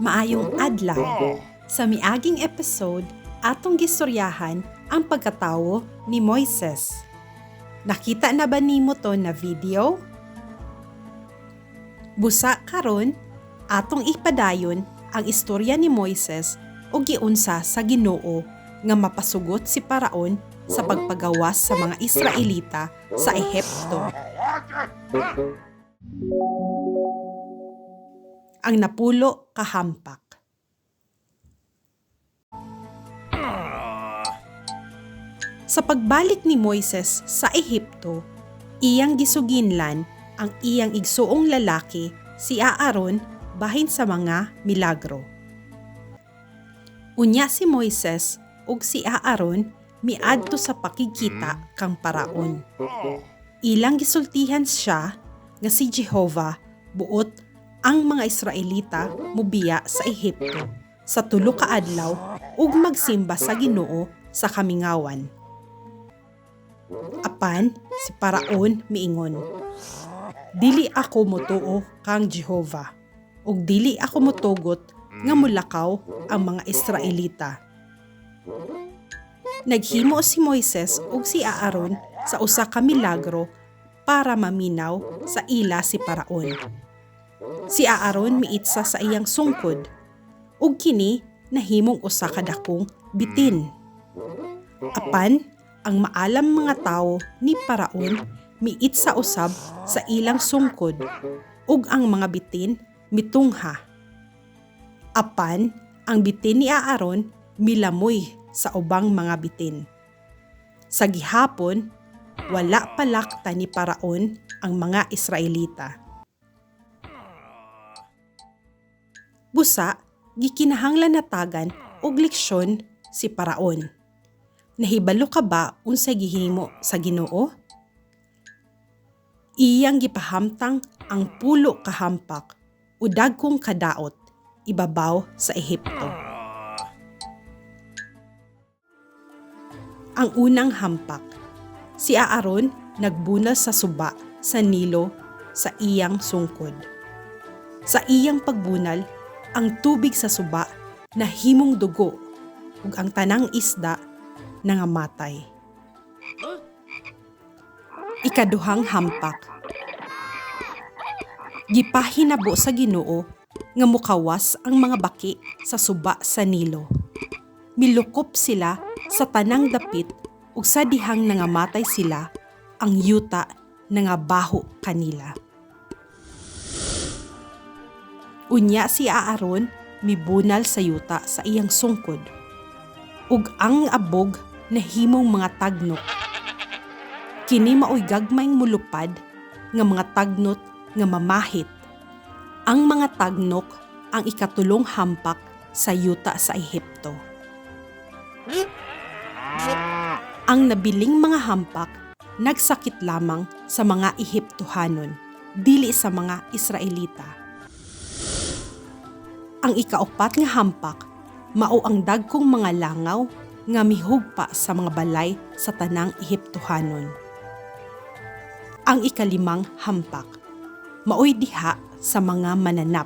Maayong adlaw. Sa miaging episode, atong gistoryahan ang pagkatawo ni Moises. Nakita na ba nimo to na video? Busa karon, atong ipadayon ang istorya ni Moises o giunsa sa Ginoo nga mapasugot si Paraon sa pagpagawas sa mga Israelita sa Ehipto. Ang napulo ka hampak. Sa pagbalik ni Moises sa Ehipto, iyang gisuginlan ang iyang igsuong lalaki si Aaron bahin sa mga milagro. Unya si Moises ug si Aaron miadto sa pakigkita kang Paraon. Ilang gisultihan siya nga si Jehova buot ang mga Israelita mobiya sa Ehipto sa tulo ka adlaw ug magsimba sa Ginoo sa kamingawan. Apan si Paraon miingon, "Dili ako motuo kang Jehova ug dili ako motugot nga molakaw ang mga Israelita." Naghimo si Moises ug si Aaron sa usa ka milagro para maminaw sa ila si Paraon. Si Aaron miitsa sa iyang sungkod ug kini nahimong usa ka dakong bitin. Apan ang maalam mga tawo ni Paraon miitsa usab sa ilang sungkod ug ang mga bitin mitungha. Apan ang bitin ni Aaron milamoy sa ubang mga bitin. Sa gihapon, wala palakta ni Paraon ang mga Israelita. Busa, gikinahanglan natagan og leksyon si Paraon. Nahibalo ka ba unsay gihimo sa Ginoo? Iyang gipahamtang ang pulo ka hampak o dagkong kadaot ibabaw sa Ehipto. Ang unang hampak, si Aaron nagbunal sa suba sa Nilo sa iyang sungkod. Sa iyang pagbunal, ang tubig sa suba nahimong dugo ug ang tanang isda nangamatay. Ikaduhang hampak. Gipahinabo sa Ginoo nga mukawas ang mga baki sa suba sa Nilo. Milukop sila sa tanang dapit ug sa dihang nangamatay sila, ang yuta nangabaho kanila. Unya si Aaron mibunal sa yuta sa iyang sungkod ug ang abog nahimong mga tagnot. Kini maoy gagmayng mulupad nga mga tagnot nga mamahit. Ang mga tagnok ang ikatulong hampak sa yuta sa Ehipto. Ang nabiling mga hampak nagsakit lamang sa mga Ehiptohanon, dili sa mga Israelita. Ang ikaupat nga hampak mao ang dagkong mga langaw nga mihugpa sa mga balay sa tanang Ehiptohanon. Ang ikalimang hampak maoy diha sa mga mananap.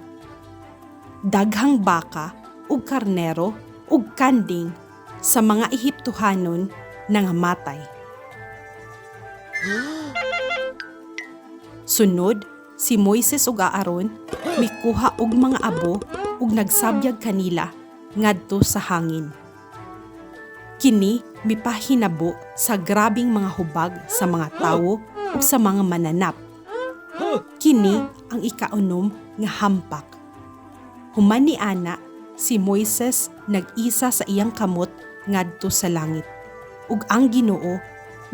Daghang baka ug karnero ug kanding sa mga Ehiptohanon nangamatay. Sunod, si Moises ug Aaron mikuha og mga abo ug nagsabyag kanila ngadto sa hangin. Kini mipahinabo sa grabing mga hubag sa mga tawo ug sa mga mananap. Kini ang ikaunom nga hampak. Human ni ana, si Moises nag-isa sa iyang kamot ngadto sa langit. Ug ang Ginoo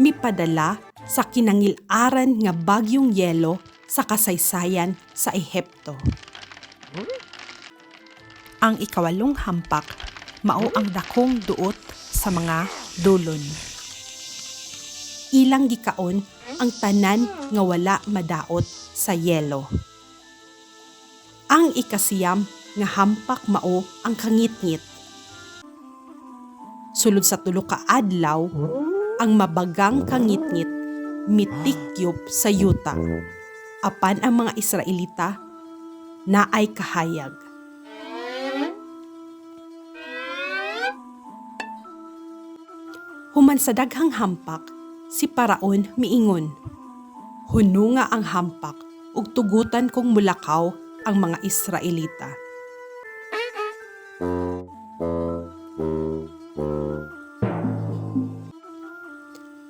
mipadala sa kinangil-aran nga bagyong yelo sa kasaysayan sa Ehipto. Ang ikawalong hampak mao ang dakong duot sa mga dulon. Ilang gikaon ang tanan nga wala madaot sa yelo. Ang ikasiyam nga hampak mao ang kangitngit. Sulod sa tulo ka adlaw, ang mabagang kangitngit mitikyop sa yuta. Apan ang mga Israelita Naay kahayag. Human sa daghang hampak, si Paraon miingon, "Hununga ang hampak ug tugutan kong mulakaw ang mga Israelita."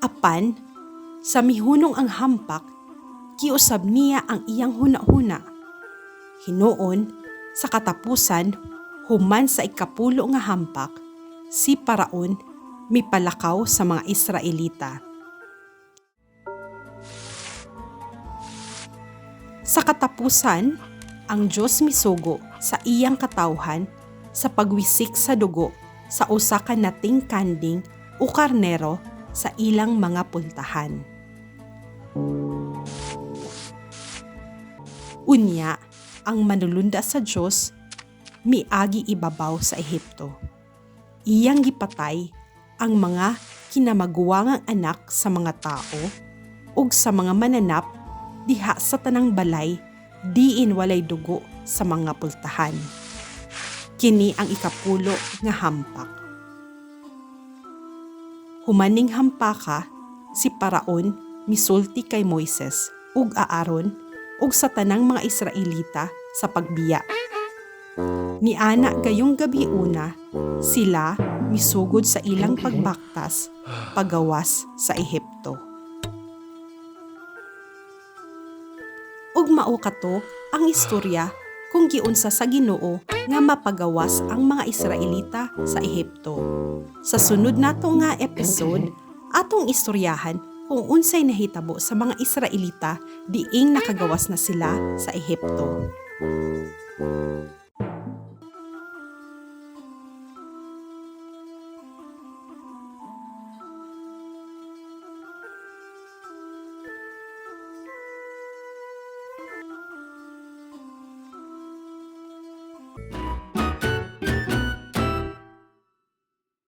Apan, sa mihunong ang hampak, giusab niya ang iyang huna-huna. Hinuon, sa katapusan, human sa 10 nga hampak, si Paraon mipalakaw sa mga Israelita. Sa katapusan, ang Dios misugo sa iyang katawhan sa pagwisik sa dugo sa usa ka nating kanding o karnero sa ilang mga pultahan. Unya, ang manulunda sa Dios miagi ibabaw sa Ehipto. Iyang gipatay ang mga kinamaguwangang anak sa mga tao ug sa mga mananap diha sa tanang balay diin walay dugo sa mga pultahan. Kini ang 10 nga hampak. Humaning hampaka, si Paraon misulti kay Moises ug Aaron ug sa tanang mga Israelita sa pagbiya. Niana gayong gabi una, sila misugod sa ilang pagbaktas pagawas sa Ehipto. Ug mao kato ang istorya kung giunsa sa Ginoo nga mapagawas ang mga Israelita sa Ehipto. Sa sunod nato nga episode, atong istoryahan kung unsay nahitabo sa mga Israelita diing nakagawas na sila sa Ehipto.